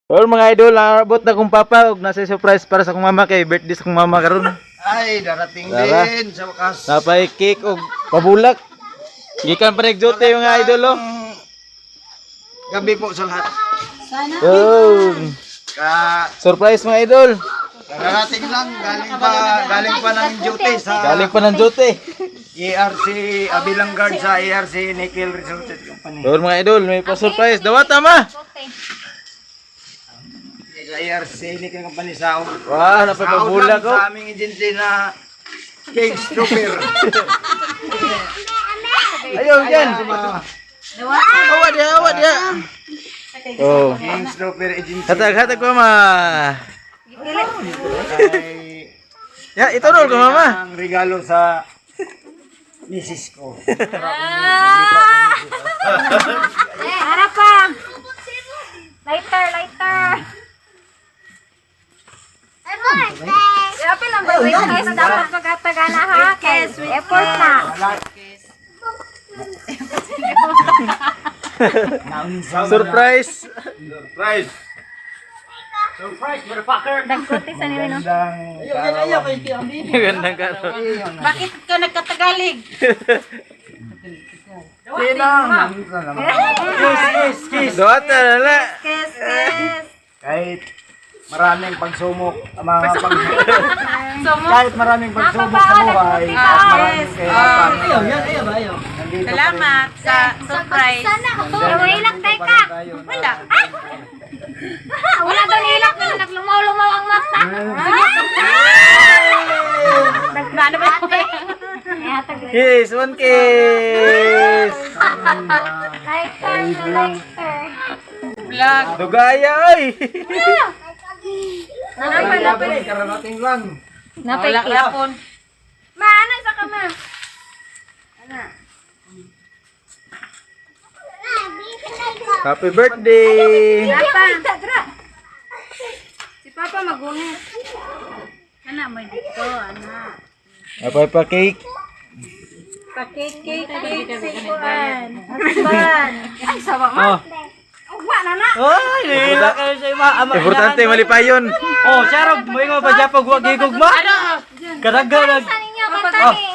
Well, mga idol, naabot na kong papa og nasa surprise para sa akong mama kay birthday sa akong mama karon. Ay, darating Tara. din sa wakas. Napay cake og pabulak. Gikan pa nag-duty mga idol oh. Gabi po sa lahat. Oh, Ka surprise mga idol. Kararating lang, galing pa ng duty sa Galing pa ng duty. ERC, Abilang Guard sa ERC Nickel Resources Company. Well, mga idol, may pa-surprise. Dawata ma. Sa ERC Nickel Company sa Wow, napay sa pabulak lang oh. sa aming agency na Cage Trooper. Ayaw yan. Awa dia, awa dia. Oh. Kings Trooper Agency. Hatag, hatag mama. Ay, Ya, ito ko mama. ang regalo sa misis ko. Harap pa. Lighter, lighter. Apil lang ba? Wait, guys, dapat magataga na ha. Effort na. Surprise. Surprise! Dagkote sa nila, no? Gandang Gandang karon. Bakit ka nagkatagalig? Sinang! Kiss, kiss. Dawata na na. Kiss, kiss. Kahit maraming pagsumok, ang mga pag kahit maraming pagsubok sa buhay, at maraming kahirapan. Nandito pa rin Salamat sa surprise. Sana. Wala tayo ka. Wala. Wala daw nilak na naglumaw-lumaw ang mata. Nagplano ba? Kiss, one kiss. Lighter, lighter. Vlog. Dugaya ay. Napay, napay. Kararating lang. Napay Wala lapon. Ma, ano isa ka ma? Happy birthday. Papa. Si Papa magunit. Ana, may dito, ana. Napay pa cake. Pa-cake, cake, cake, si Kuan. Husband. Ay, sawa ma. Oh. Ugwa na na. Ay, nila kayo sa ima. Ama, Importante malipayon. Oh, sarap mo ingon pa japog wa gigugma. Kadagan nag Sa ninyo, kanta ni.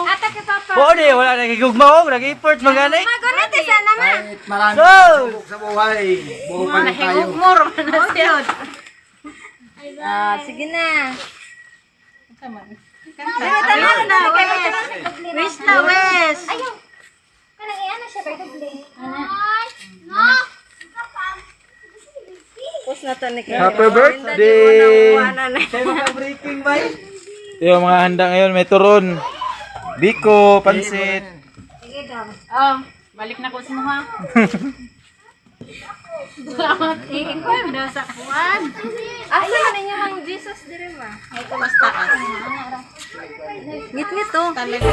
Ata kay Papa. Oo ni wala na gigugma oh, nag-effort mga ni. Magunit eh, sana ma. Kahit maraming So, pagsubok sa buhay, buo pa rin tayo. Nahigugmor man na siya. Ah, sige na. Wish na, wish. Wish na, wish. Ayaw. Kanang iana siya kay doble. Happy birthday. sa mga breaking bay. Ito yung mga handa ngayon, may turon. Biko, pansit. Oh, balik na ko sa mga. Salamat. Iinkoy mo daw sa kuan. Asa man ninyo mang Jesus dire ma? Ay, mas taas. Ngit-ngit oh. Talaga.